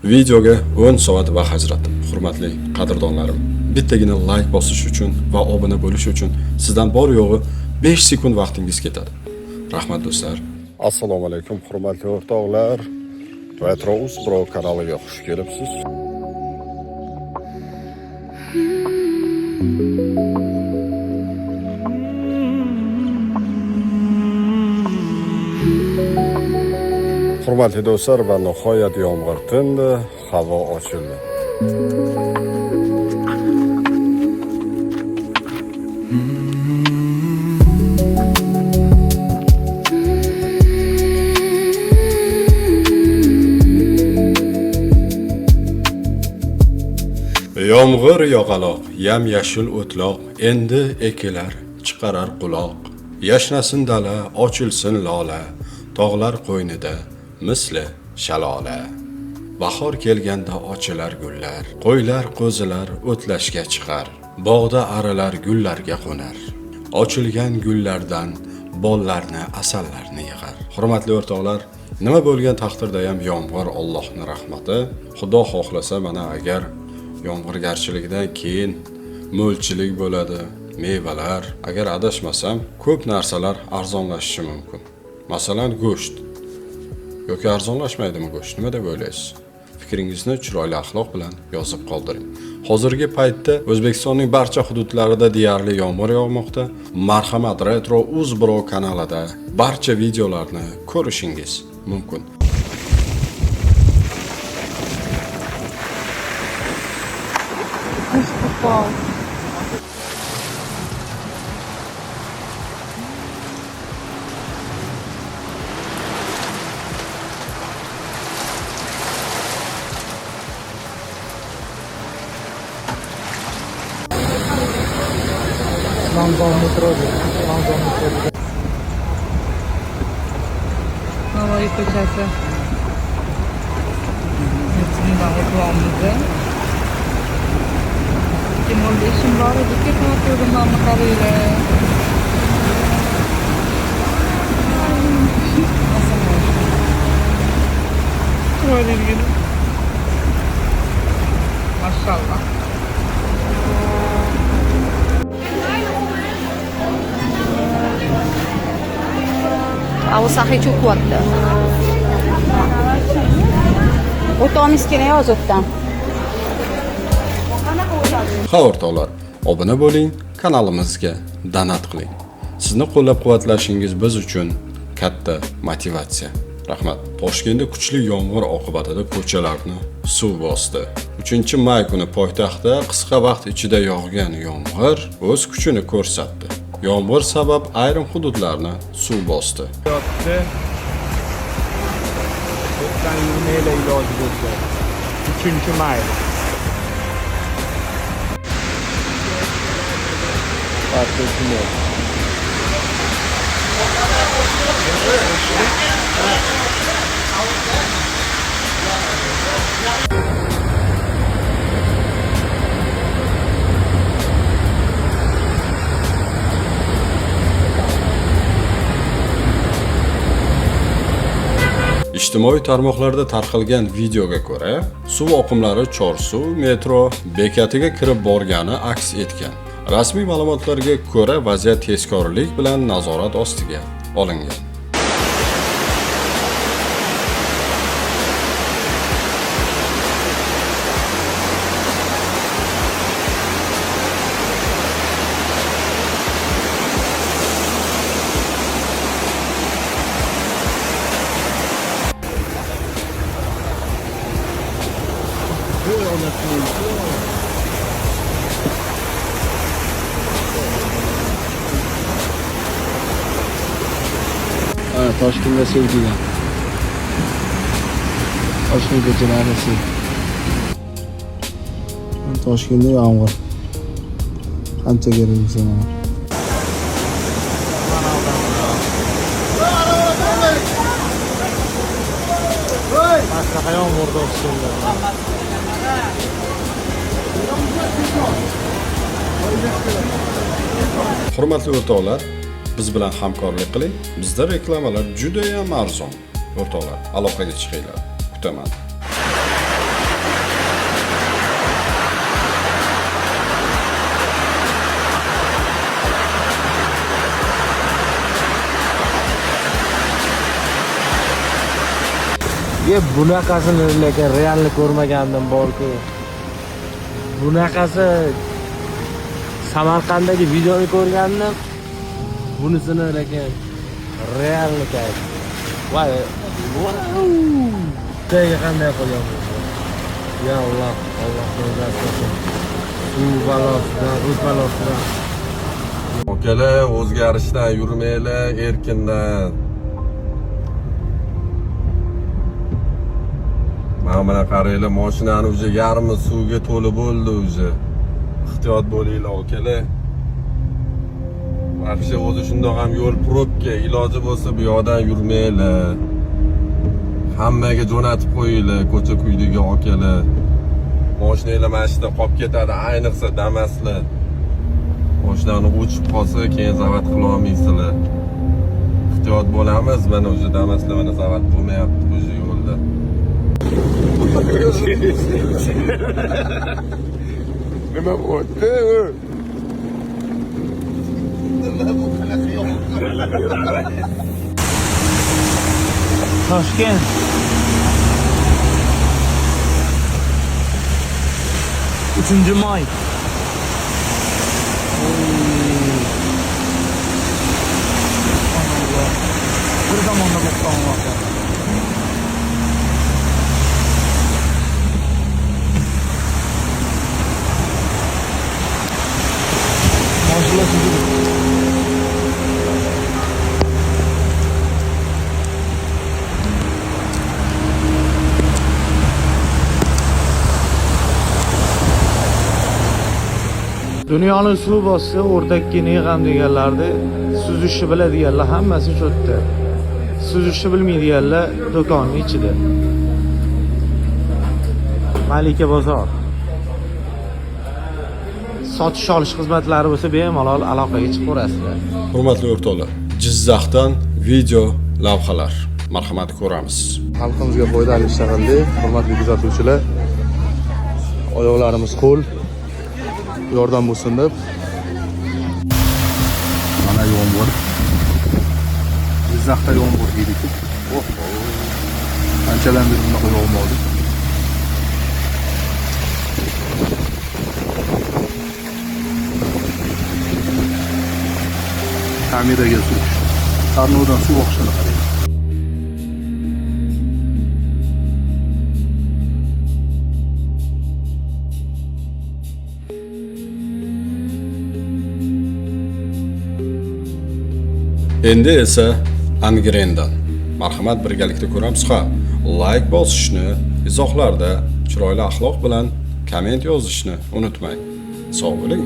Videoga 10 soat vaqt ajratdim. Hurmatli qadrdonlarim, bittagina like bosish uchun va obuna bo'lish uchun sizdan bor yo'g'i 5 sekund vaqtingiz ketadi. Rahmat do'stlar. Assalomu alaykum hurmatli o'rtoqlar. Retro Bro kanaliga xush kelibsiz. Hurmatli do'stlar, va nihoyat yomg'ir tindi, havo ochildi. Yomg'ir yoqaloq, yam-yashil o'tloq, endi ekilar chiqarar quloq. Yashnasin dala, ochilsin lola, tog'lar qo'ynida misli shalola. Bahor kelganda ochilar gullar, qo'ylar, qo'zilar o'tlashga chiqar. Bog'da arilar gullarga qo'nar. Ochilgan gullardan bollarni, asallarni yig'ar. Hurmatli o'rtoqlar, nima bo'lgan taqdirda ham yomg'ir Allohning rahmati. Xudo xohlasa, mana agar yomg'irgarchilikdan keyin mo'lchilik bo'ladi, mevalar, agar adashmasam, ko'p narsalar arzonlashishi mumkin. Masalan, go'sht. Yoki arzonlashmaydimi go'sht? Nima deb o'ylaysiz? Fikringizni chiroyli axloq bilan yozib qoldiring. Hozirgi paytda O'zbekistonning barcha hududlarida deyarli yomg'ir yog'moqda. Marhamat, Retro Uzbro kanalida barcha videolarni ko'rishingiz mumkin. Куш попал. London metro dedi. London metro dedi. Navoiy ko'chasi. Bundan o'tyapmiz. Kimolda ishim bor edi, ketayotgandim mana qaranglar. Chiroyligini. Mashallah. Havo sahiy cho'kyapti. O'tolmaysiz kerak hozir o'tdan. Ha o'rtoqlar, obuna bo'ling, kanalimizga donat qiling. Sizni qo'llab-quvvatlashingiz biz uchun katta motivatsiya. Rahmat. Toshkentda kuchli yomg'ir oqibatida ko'chalarni suv bosdi. 3-may kuni poytaxtda qisqa vaqt ichida yog'gan yomg'ir o'z kuchini ko'rsatdi. Yomg'ir sabab ayrim hududlarni suv bosdi. Yotdi. O'tdan yurmaylar iloji bo'lsa. 3-may. Park Ijtimoiy tarmoqlarda tarqalgan videoga ko'ra, suv oqimlari Chorsu metro bekatiga kirib borgani aks etgan. Rasmiy ma'lumotlarga ko'ra, vaziyat tezkorlik bilan nazorat ostiga olingan. Ha, Toshkentda suv degan. Toshkent ko'chalarida suv. Toshkentda yomg'ir. Qancha kerak bo'lsa mana. Mana shunaqa yomg'irda o'xshaydi. Hurmatli o'rtoqlar, biz bilan hamkorlik qiling. Bizda reklamalar juda ham arzon. O'rtoqlar, aloqaga chiqinglar. Kutaman. Ye, bunaqasini lekin realni ko'rmagandim borku. Bunaqasi Samarqanddagi videoni ko'rgandim. Bunisini lekin realni kayf. Voy, vau! Tagiga qanday qilgan bo'lsa. Ya Alloh, Alloh o'zi asrasin. Suv balosidan, o't balosidan. Akalar, o'zgarishdan yurmanglar, erkindan. Mana buni qaranglar, mashinani уже yarmi suvga to'lib bo'ldi уже. Ehtiyot bo'linglar, akalar. Вообще o'zi shundoq ham yo'l probka, iloji bo'lsa bu yoqdan yurmanglar. Hammaga jo'natib qo'yinglar ko'cha kuydagi akalar. Mashinanglar mana shu yerda qolib ketadi, ayniqsa Damaslar. Mashinani o'chib qolsa, keyin zavod qila olmaysizlar. Ehtiyot bo'lamiz, mana уже Damaslar mana zavod bo'lmayapti уже yo'lda. Nima bo'ldi? Toshkent. 3 may. Bir zamonda bo'xton voqea. Mashina suzib. Dunyoni suv bossa o'rtakka ne g'am deganlardi. Suzishni biladiganlar hammasi shu yerda. Suzishni bilmaydiganlar do'konning ichida. Malika bozor. Sotish olish xizmatlari bo'lsa bemalol aloqaga chiqaverasizlar. Hurmatli o'rtoqlar, Jizzaxdan video lavhalar. Marhamat, ko'ramiz. Xalqimizga foydali ishlar qildik, hurmatli kuzatuvchilar. Oyoqlarimiz qo'l yordam bo'lsin deb. Mana yomg'ir. Jizzaxda yomg'ir deydi-ku. Oh, anchadan beri bunaqa yog'madi. Kameraga suv tushdi. Tarnovdan suv oqishini qarang. Endi esa Angrendan. Marhamat, birgalikda ko'ramiz. Ha, like bosishni, izohlarda chiroyli axloq bilan komment yozishni unutmang. Sog' bo'ling.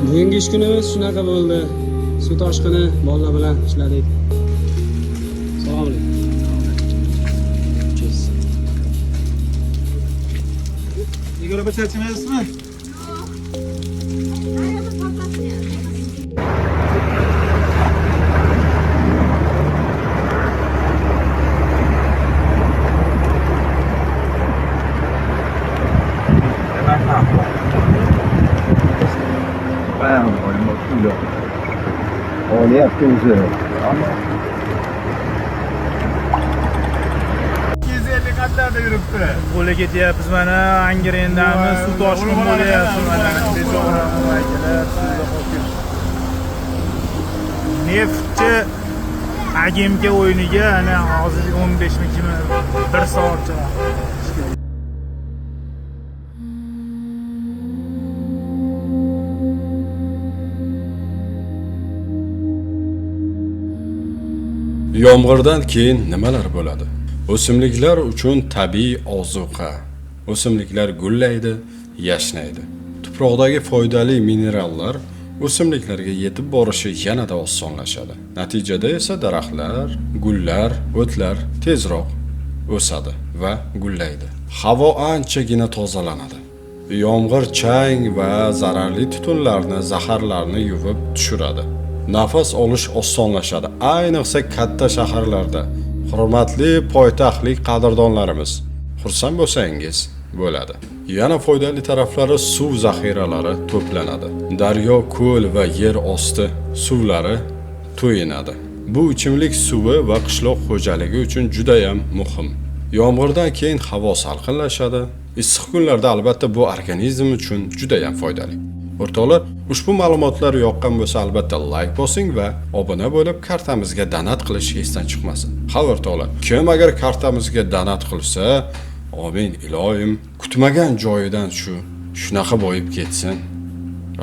Bugungi ish kunimiz shunaqa bo'ldi. Suv toshqini bolalar bilan ishladik. Assalomu alaykum. Cheers. Nigor opa, charchamayapsizmi? Olyapti o'zi. 250 qatlarda yuribdi. Qo'lga ketyapmiz mana, Angrendamiz, suv toshqin bo'lyapti mana. Bechora akalar suvda qolib ketdi. Neftchi Agimka o'yiniga ana hozir 15 mi kimi 1 soatcha. Yomg'irdan keyin nimalar bo'ladi? O'simliklar uchun tabiiy ozuqa. O'simliklar gullaydi, yashnaydi. Tuproqdagi foydali minerallar o'simliklarga yetib borishi yanada osonlashadi. Natijada esa daraxtlar, gullar, o'tlar tezroq o'sadi va gullaydi. Havo anchagina tozalanadi. Yomg'ir chang va zararli tutunlarni, zaharlarni yuvib tushiradi. Nafas olish osonlashadi. Ayniqsa katta shaharlarda. Hurmatli poytaxtlik qadrdonlarimiz, xursand bo'lsangiz bo'ladi. Yana foydali taraflari suv zaxiralari to'planadi. Daryo, ko'l va yer osti suvlari to'yinadi. Bu ichimlik suvi va qishloq xo'jaligi uchun juda ham muhim. Yomg'irdan keyin havo salqinlashadi. Issiq kunlarda albatta bu organizm uchun juda ham foydali. O'rtoqlar, ushbu ma'lumotlar yoqqan bo'lsa albatta like bosing va obuna bo'lib kartamizga donat qilish esdan chiqmasin. Ha o'rtoqlar, kim agar kartamizga donat qilsa, amin iloyim kutmagan joyidan shunaqa boyib ketsin.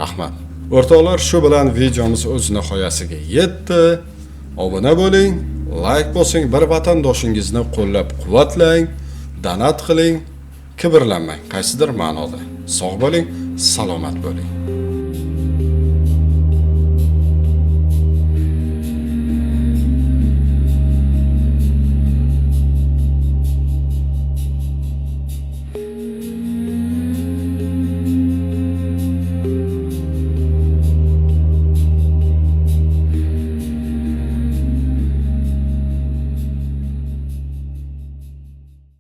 Rahmat. O'rtoqlar, shu bilan videomiz o'z nihoyasiga yetdi. Obuna bo'ling, like bosing, bir vatandoshingizni qo'llab-quvvatlang, donat qiling, kibrlanmang qaysidir ma'noda. Sog' bo'ling, salomat bo'ling.